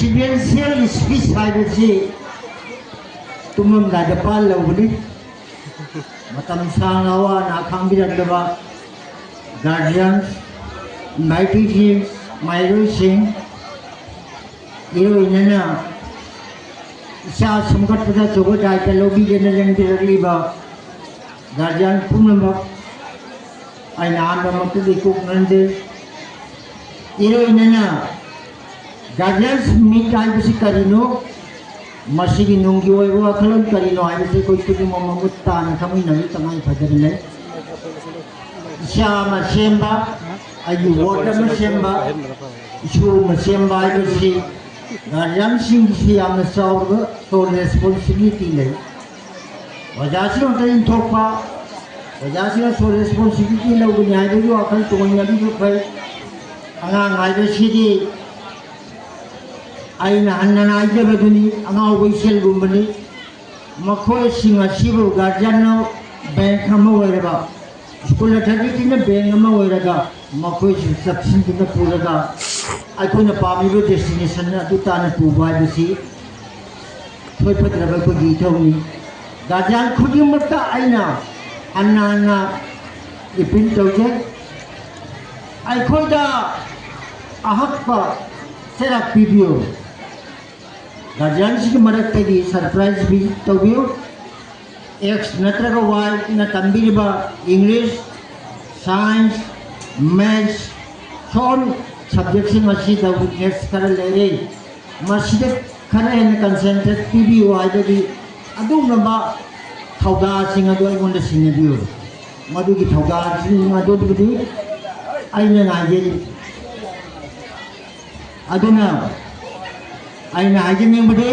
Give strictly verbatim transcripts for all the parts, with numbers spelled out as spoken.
ꯄ꯭ꯔꯤꯁꯤꯗꯦꯟꯁꯤꯌꯦꯜ speech ꯍꯥꯏꯕꯁꯤ ꯇꯨꯝꯂꯝꯗꯥꯏꯗ ꯄꯥꯜꯂꯧꯕꯅꯤ꯫ ꯃꯇꯝ ꯁꯥꯡꯅ ꯑꯋꯥ ꯑꯅꯥ ꯈꯥꯡꯕꯤꯔꯛꯂꯕ ꯒꯥꯔꯖꯤꯌꯟꯁ, ꯏꯟꯚꯥꯏꯇꯤꯁꯤꯡ, ꯃꯍꯩꯔꯣꯏꯁꯤꯡ, ꯏꯔꯣꯏꯅꯅ ꯏꯆꯥ ꯁꯦꯝꯒꯠꯄꯗ ꯑꯆꯧꯕ ꯗꯥꯏꯇ ꯂꯧꯕꯤꯗꯨꯅ ꯂꯦꯡꯕꯤꯔꯛꯂꯤꯕ ꯒꯥꯔꯖꯤꯌꯟ ꯄꯨꯝꯅꯃꯛ ꯑꯩꯅ ꯑꯍꯥꯟꯕꯃꯛꯇꯗꯤ ꯀꯣꯛꯅꯟꯗꯦ꯫ ꯏꯔꯣꯏꯅꯅ ꯒꯥꯔꯖꯤꯌꯟꯁ ꯃꯤꯠ ꯍꯥꯏꯕꯁꯤ ꯀꯔꯤꯅꯣ, ꯃꯁꯤꯒꯤ ꯅꯨꯡꯒꯤ ꯑꯣꯏꯕ ꯋꯥꯈꯜꯂꯣꯟ ꯀꯔꯤꯅꯣ ꯍꯥꯏꯕꯁꯤ ꯑꯩꯈꯣꯏ ꯈꯨꯗꯤꯡꯃꯛ ꯃꯃꯨꯠ ꯇꯥꯅ ꯈꯪꯃꯤꯟꯅꯕꯒꯤ ꯇꯉꯥꯏ ꯐꯗꯕ ꯂꯩ꯫ ꯏꯆꯥ ꯑꯃ ꯁꯦꯝꯕ, ꯑꯩꯒꯤ ꯋꯥꯔꯗ ꯑꯃ ꯁꯦꯝꯕ, ꯏꯁꯨ ꯑꯃ ꯁꯦꯝꯕ ꯍꯥꯏꯕꯁꯤ ꯒꯥꯔꯖꯤꯌꯟꯁꯤꯡꯒꯤꯁꯨ ꯌꯥꯝꯅ ꯆꯥꯎꯔꯕ ꯁꯣ ꯔꯦꯁꯄꯣꯟꯁꯤꯕꯤꯂꯤꯇꯤ ꯂꯩ꯫ ꯑꯣꯖꯥꯁꯤꯡ ꯑꯃꯇ ꯏꯟꯊꯣꯛꯄ, ꯑꯣꯖꯥꯁꯤꯡꯅ ꯁꯣ ꯔꯦꯁꯄꯣꯟꯁꯤꯕꯤꯂꯤꯇꯤ ꯂꯧꯒꯅꯤ ꯍꯥꯏꯕꯒꯤ ꯋꯥꯈꯜ ꯇꯣꯉꯥꯟꯅꯕꯤꯕ ꯐꯩ꯫ ꯑꯉꯥꯡ ꯍꯥꯏꯕꯁꯤꯗꯤ ꯑꯩꯅ ꯍꯟꯅ ꯍꯥꯏꯖꯕꯗꯨꯅꯤ, ꯑꯉꯥꯎꯕ ꯏꯆꯦꯜꯒꯨꯝꯕꯅꯤ꯫ ꯃꯈꯣꯏꯁꯤꯡ ꯑꯁꯤꯕꯨ ꯒꯥꯔꯖꯤꯌꯟꯅ ꯕꯦꯡꯛ ꯑꯃ ꯑꯣꯏꯔꯕ, ꯁ꯭ꯀꯨꯜ ꯑꯣꯊꯣꯔꯤꯇꯤꯅ ꯕꯦꯡꯛ ꯑꯃ ꯑꯣꯏꯔꯒ, ꯃꯈꯣꯏꯁꯤꯡ ꯆꯞꯁꯤꯟꯗꯨꯅ ꯄꯨꯔꯒ ꯑꯩꯈꯣꯏꯅ ꯄꯥꯝꯃꯤꯕ ꯗꯦꯁꯇꯤꯅꯦꯁꯟ ꯑꯗꯨ ꯇꯥꯟꯅ ꯄꯨꯕ ꯍꯥꯏꯕꯁꯤ ꯊꯣꯏ ꯐꯠꯇ꯭ꯔꯕ ꯑꯩꯈꯣꯏꯒꯤ ꯏꯊꯧꯅꯤ꯫ ꯒꯥꯔꯖꯤꯌꯟ ꯈꯨꯗꯤꯡꯃꯛꯇ ꯑꯩꯅ ꯍꯟꯅ ꯍꯟꯅ ꯑꯄꯤꯜ ꯇꯧꯖꯩ, ꯑꯩꯈꯣꯏꯗ ꯑꯍꯛꯄ ꯆꯩꯔꯥꯛ ꯄꯤꯕꯤꯌꯨ꯫ ꯒꯥꯔꯖꯤꯌꯟꯁꯤꯒꯤ ꯃꯔꯛꯇꯒꯤ ꯁꯔꯄ꯭ꯔꯥꯏꯖ ꯚꯤꯖꯤꯠ ꯇꯧꯕꯤꯌꯨ꯫ ꯑꯦꯛꯁ ꯅꯠꯇ꯭ꯔꯒ ꯋꯥꯏꯅ ꯇꯝꯕꯤꯔꯤꯕ ꯏꯪꯂꯤꯁ, ꯁꯥꯏꯟꯁ, ꯃꯦꯠꯁ, ꯁꯣꯝ ꯁꯕꯖꯦꯛꯁꯤꯡ ꯑꯁꯤꯗ ꯋꯤꯛꯅꯦꯁ ꯈꯔ ꯂꯩꯔꯦ, ꯃꯁꯤꯗ ꯈꯔ ꯍꯦꯟꯅ ꯀꯟꯁꯦꯟꯇ꯭ꯔꯦꯠ ꯄꯤꯕꯤꯌꯨ ꯍꯥꯏꯕꯒꯤ ꯑꯗꯨꯒꯨꯝꯂꯕ ꯊꯧꯗꯥꯁꯤꯡ ꯑꯗꯨ ꯑꯩꯉꯣꯟꯗ ꯁꯤꯟꯅꯕꯤꯌꯨ꯫ ꯃꯗꯨꯒꯤ ꯊꯧꯗꯥꯁꯤꯡ ꯑꯗꯨꯕꯨꯗꯤ ꯑꯩꯅ ꯉꯥꯏꯖꯔꯤ꯫ ꯑꯗꯨꯅ ꯑꯩꯅ ꯍꯥꯏꯖꯅꯤꯡꯕꯗꯤ,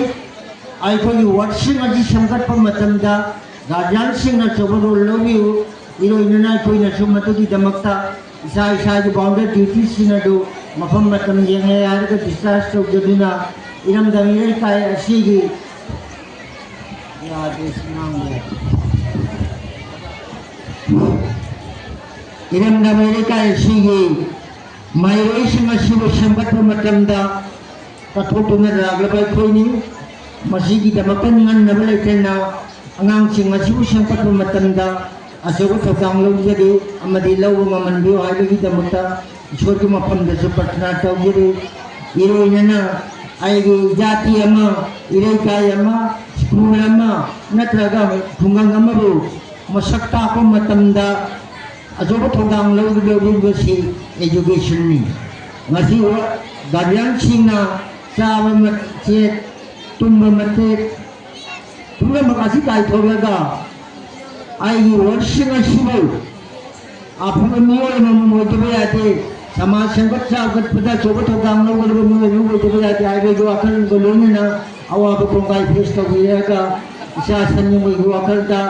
ꯑꯩꯈꯣꯏꯒꯤ ꯋꯥꯔꯗꯁꯤꯡ ꯑꯁꯤ ꯁꯦꯝꯒꯠꯄ ꯃꯇꯝꯗ ꯒꯥꯔꯖꯤꯌꯟꯁꯤꯡꯅ ꯑꯆꯧꯕ ꯔꯣꯜ ꯂꯧꯕꯤꯌꯨ꯫ ꯏꯔꯣꯏꯅꯅ ꯑꯩꯈꯣꯏꯅꯁꯨ ꯃꯗꯨꯒꯤꯗꯃꯛꯇ ꯏꯁꯥ ꯏꯁꯥꯒꯤ ꯕꯥꯎꯟꯗꯔꯤ ꯗ꯭ꯌꯨꯇꯤꯁꯤꯡ ꯑꯗꯨ ꯃꯐꯝ ꯃꯇꯝ ꯌꯦꯡꯂꯦ ꯍꯥꯏꯔꯒ ꯗꯤꯁꯆꯥꯔꯖ ꯇꯧꯖꯗꯨꯅ ꯏꯔꯝꯗꯝ ꯏꯔꯩꯀꯥꯏ ꯑꯁꯤꯒꯤ ꯌꯥꯗꯦ, ꯁꯤ ꯉꯥꯡꯕ ꯌꯥꯗꯦ꯫ ꯏꯔꯝꯗꯝ ꯏꯔꯩꯀꯥꯏ ꯑꯁꯤꯒꯤ ꯃꯍꯩꯔꯣꯏꯁꯤꯡ ꯑꯁꯤꯕꯨ ꯁꯦꯝꯒꯠꯄ ꯃꯇꯝꯗ ꯀꯠꯊꯣꯛꯇꯨꯅ ꯂꯥꯛꯂꯕ ꯑꯩꯈꯣꯏꯅꯤ꯫ ꯃꯁꯤꯒꯤꯗꯃꯛꯇ ꯅꯤꯡꯍꯟꯅꯕ ꯂꯩꯇꯅ ꯑꯉꯥꯡꯁꯤꯡ ꯑꯁꯤꯕꯨ ꯁꯦꯝꯒꯠꯄ ꯃꯇꯝꯗ ꯑꯆꯧꯕ ꯊꯧꯗꯥꯡ ꯂꯧꯖꯔꯤ ꯑꯃꯗꯤ ꯂꯧꯕ ꯉꯝꯍꯟꯕꯤꯌꯨ ꯍꯥꯏꯕꯒꯤꯗꯃꯛꯇ ꯏꯁꯣꯔꯒꯤ ꯃꯐꯝꯗꯁꯨ ꯄ꯭ꯔꯊꯅꯥ ꯇꯧꯖꯔꯤ꯫ ꯏꯔꯣꯏꯅꯅ ꯑꯩꯒꯤ ꯖꯥꯇꯤ ꯑꯃ, ꯏꯔꯩꯀꯥꯏ ꯑꯃ, ꯁ꯭ꯀꯨꯜ ꯑꯃ ꯅꯠꯇ꯭ꯔꯒ ꯈꯨꯡꯒꯪ ꯑꯃꯕꯨ ꯃꯁꯛ ꯇꯥꯛꯄ ꯃꯇꯝꯗ ꯑꯆꯧꯕ ꯊꯧꯗꯥꯡ ꯂꯧꯔꯤꯕꯁꯤ educationꯅꯤ꯫ ꯉꯁꯤ guardianꯁꯤꯡꯅ ꯆꯥꯕ ꯃꯆꯦꯠ, ꯇꯨꯝꯕ ꯃꯆꯦꯠ, ꯄꯨꯝꯅꯃꯛ ꯑꯁꯤ ꯀꯥꯏꯊꯣꯛꯂꯒ ꯑꯩꯒꯤ worldꯁꯤꯡ ꯑꯁꯤꯕꯨ ꯑꯐꯕ ꯃꯤꯑꯣꯏ ꯑꯃꯃꯝ ꯑꯣꯏꯗꯕ ꯌꯥꯗꯦ꯫ ꯁꯃꯥꯖ ꯁꯦꯝꯒꯠ ꯆꯥꯎꯈꯠꯄꯗ ꯑꯆꯧꯕ ꯊꯧꯗꯥꯡ ꯂꯧꯒꯗꯕ ꯃꯤꯑꯣꯏ ꯑꯃ ꯑꯣꯏꯗꯕ ꯌꯥꯗꯦ ꯍꯥꯏꯕꯒꯤ ꯋꯥꯈꯜꯒ ꯂꯣꯏꯅꯅ ꯑꯋꯥꯕ ꯀꯣꯡꯒꯥꯏ face ꯇꯧꯕꯤꯔꯒ ꯏꯆꯥ ꯁꯟꯌꯨꯝꯕꯒꯤ ꯋꯥꯈꯜꯗ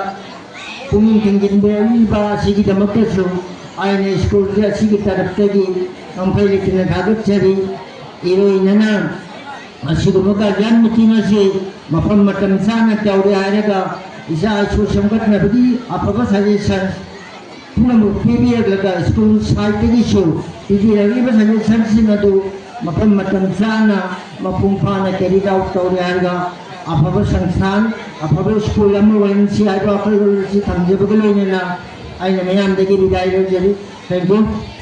ꯄꯨꯛꯅꯤꯡ ꯊꯤꯡꯖꯤꯟꯕꯤꯔꯛꯂꯤꯕ ꯑꯁꯤꯒꯤꯗꯃꯛꯇꯁꯨ ꯑꯩꯅ ꯁ꯭ꯀꯨꯜꯁꯦ ꯑꯁꯤꯒꯤ ꯇꯔꯞꯇꯒꯤ ꯉꯝꯈꯩ ꯂꯩꯇꯅ ꯊꯥꯒꯠꯆꯔꯤ꯫ ꯏꯔꯣꯏꯅꯅ ꯑꯁꯤꯒꯨꯝꯕ guardian meeting ꯑꯁꯤ ꯃꯐꯝ ꯃꯇꯝ ꯆꯥꯅ ꯇꯧꯔꯦ ꯍꯥꯏꯔꯒ ꯏꯆꯥ ꯏꯁꯨ ꯁꯦꯝꯒꯠꯅꯕꯒꯤ ꯑꯐꯕ suggestion ꯄꯨꯝꯅꯃꯛ ꯄꯤꯕꯤꯔꯛꯂꯒ ꯁ꯭ꯀꯨꯜ ꯁꯥꯏꯠꯇꯒꯤꯁꯨ ꯄꯤꯕꯤꯔꯛꯂꯤꯕ suggestionꯁꯤꯡ ꯑꯗꯨ ꯃꯐꯝ ꯃꯇꯝ ꯆꯥꯅ ꯃꯄꯨꯡ ꯐꯥꯅ carry out ꯇꯧꯔꯦ ꯍꯥꯏꯔꯒ ꯑꯐꯕ ꯁꯪꯁꯊꯥꯟ, ꯑꯐꯕ ꯁ꯭ꯀꯨꯜ ꯑꯃ ꯑꯣꯏꯍꯟꯁꯤ ꯍꯥꯏꯕ ꯋꯥꯈꯜꯂꯣꯟ ꯑꯁꯤ ꯊꯝꯖꯕꯒ ꯂꯣꯏꯅꯅ ꯑꯩꯅ ꯃꯌꯥꯝꯗꯒꯤ ꯕꯤꯗꯥꯏ ꯂꯧꯖꯔꯤ꯫ Thank you꯫